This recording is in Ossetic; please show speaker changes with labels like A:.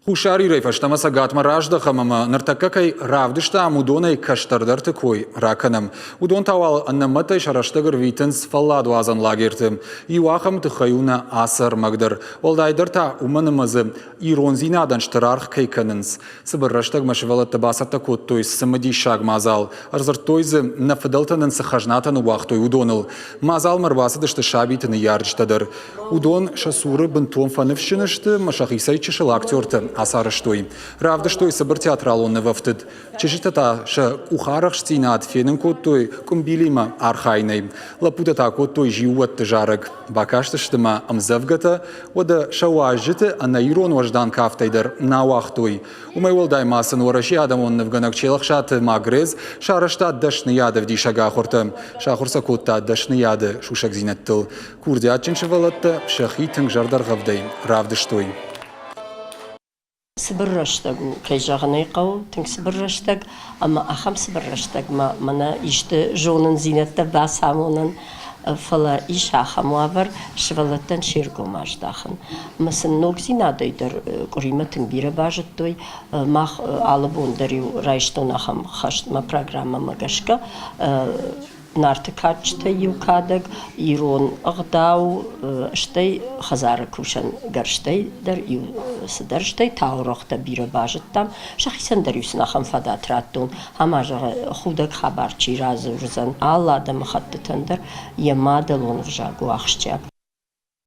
A: Хуссар Ирӕй фӕстӕмӕ Цӕгатмӕ раздӕхӕм ӕмӕ ныртӕккӕ кӕй равдыстам, уыдонӕй кӕстӕрдӕрты кой ракӕнӕм. Уыдон та уал ӕнӕмӕтӕй сӕ рӕстӕг ӕрвитынц фӕлладуадзӕн лагерты. Иу ахӕмы тыххӕй у нӕ ацы ӕрмӕг дӕр. Уӕлдайдӕр та уымӕн ӕмӕ дзы ирондзинадӕн стыр аргъ кӕй кӕнынц. Цыбыр рӕстӕгмӕ сывӕллӕттӕ бацӕттӕ кодтой цымыдисаг мадзал. Ӕрдзырдтой дзы, нӕ фыдӕлтӕ нын цы хӕзнатӕ ныууагътой, уыдоныл. Мадзалмӕ ӕрбацыдысты сабиты ныййарджытӕ дӕр. Уыдон сӕ цуры бынтон фӕныфсджын сты ӕмӕ сӕхицӕй чысыл актертӕ ацарӕзтой. Равдыстой цыбыр театралон нывӕфтыд. Чызджытӕ та сӕ къухарӕхстдзинад фенын кодтой къуымбилимӕ архайынӕй. Лӕппутӕ та кодтой зиууӕтты зарӕг. Бакастысты ма ӕмдзӕвгӕтӕ, уӕдӕ сӕ уазджыты ӕнӕирон уӕздан кафтӕй дӕр нӕ уагътой. Уымӕй уӕлдай ма сын Уӕрӕсейы адӕмон нывгӕнӕг Челӕхсаты Магрез сарӕзта дӕсныйадӕвдисӕг ахуыртӕ. Сахуыр сӕ кодта дӕсныйады сусӕгдзинӕдтыл. Курдиатджын сывӕллӕттӕ сӕхи тынг зӕрдӕргъӕвдӕй равдыстой.
B: Цыбыр рӕстӕг у, кӕй зӕгъын ӕй хъӕуы, тынг цыбыр рӕстӕг, ӕмӕ ахӕм цыбыр рӕстӕгмӕ мӕнӕ исты зонындзинӕдтӕ бацамонӕн, фӕлӕ ис ахӕм уавӕр, сывӕллӕттӕн се ргом аздахын. Ӕмӕ сын ногдзинадӕй дӕр къуыримӕ тынг бирӕ базыдтой. Мах алы бон дӕр-иу райстон ахӕм хӕст мӕ программӕмӕ гӕсгӕ. Нарты кадджытӕй иу кадӕг, ирон ӕгъдау, стӕй хӕдзары кусӕн гӕрзтӕй дӕр иу цыдӕр, стӕй таурӕгътӕ бирӕ базыдтам. Сӕхицӕн дӕр-иу сын ахӕм фадат радтон, ӕмӕ, зӕгъы, худӕг хабар чи радзурдзӕн, алы адӕмыхӕттытӕн дӕр йӕ мадӕлон ӕвзаг у ахсджиаг.